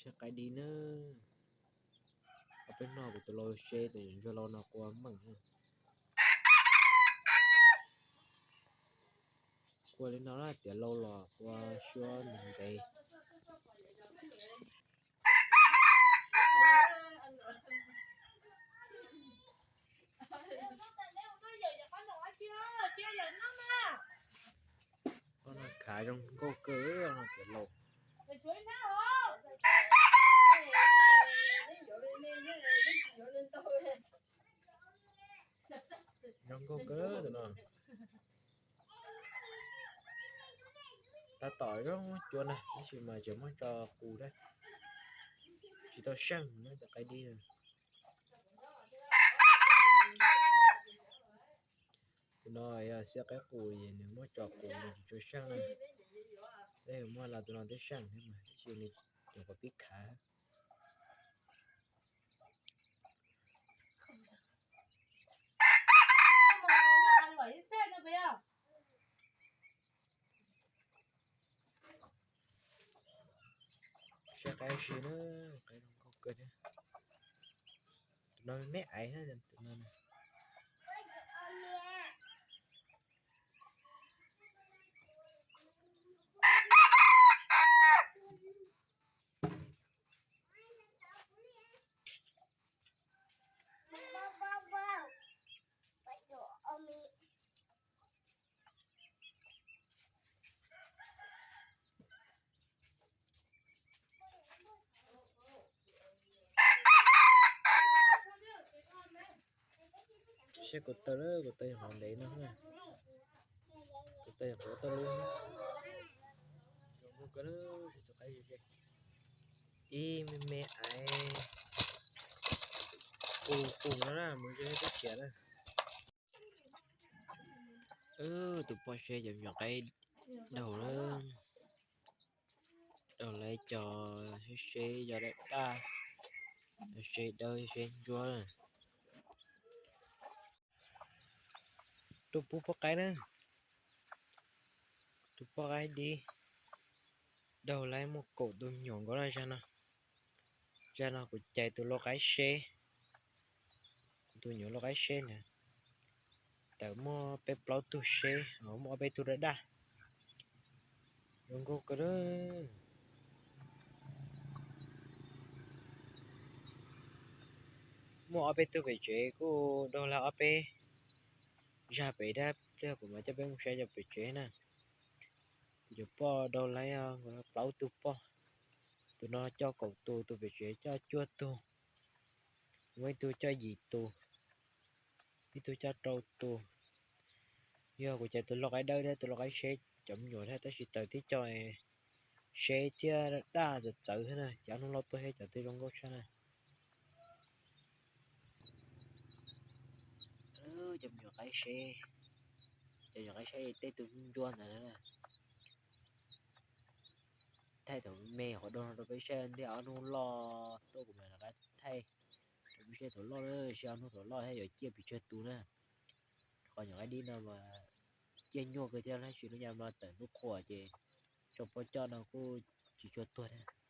Saib qaib dib na. Ob peb hnub no kuv tus lau se tus nyuam ntsuag lau no qua meem na. Qua li no na, tiav lau los qua suab ntev. Ob no khav zoo nkauj kawg no tiav lau. Zoo nkauj kawg tus no. Tab tom zoo cuab na, tab sis mas tseem muab tso qus thiab, tsis tau seej na cov qaib dib. Tus no yog xiab qaib qus es nws muab tso qus nws tsis tshua seej na. Tab sis muab los tus no twb seej thiab mas, tab sis nws tseem qhuav pib khav. Saib qaib si na, qaib zoo nkauj kawg thiab. Tus no me aiv na, tus no na. Saib kuv taw, kuv taw nyuam qhuav ntev no, kuv taw nyuam qhuav tau lub. Ib me me aiv qus qus no na, mus ze teb chaws na. Tus poj seb cov me nyuam qaib daug lawm. Daug lawm, cov seb seb yog daj daj, seb dawb seb ntsuab. Rau pub poj qaib na, tus poj qaib dib daug lawm, muaj kaum tus me nyuam nkaus na zag no. Zag no kuv cais tus lau qaib seb, kuv tus nyuam lau qaib seb na. Tawm muaj peb plaub tug seb, muaj ob peb tug daj daj. Zoo nkauj kawg. Muaj ob peb tug pem tsev kuj daug lawm ob peb zag pem dab pliag, kuv mam coj peb mus saib cov pem tsev na. Kuv cov poj daug lawm plaub tug poj, tus no coj kaum tus, tus pem tsev coj cuaj tug, muaj ib tug coj yim tus, ib tug coj rau tus. Yog kuv cais tus lau qaib dawb thiab tus lau qaib seb cov me nyuam thiab, tab sis tawm tib co seb thiab daj txawv txawv thiab na, ces ob hnub loj tuaj thiab cov twb zoo nkauj tshaj na. Cov me nyuam qaib seb, cov me nyuam qaib seb tej tus ntsuab ntawd na. Thaij thaum me qhov daug no rau peb saib, ntej ob hnub loj tuaj kuv mam rov qab thaij rau peb saib thaum loj na, saib ob hnub thaum loj thiab yuav ciaj pes tsawg tus na. Qhov nyuam qaib dib no mas ciaj nyuaj kawg thiab, tab sis lub nyam no tawm ntuj qhua ces tso poj coj no kuj tsis tshua tuag thiab.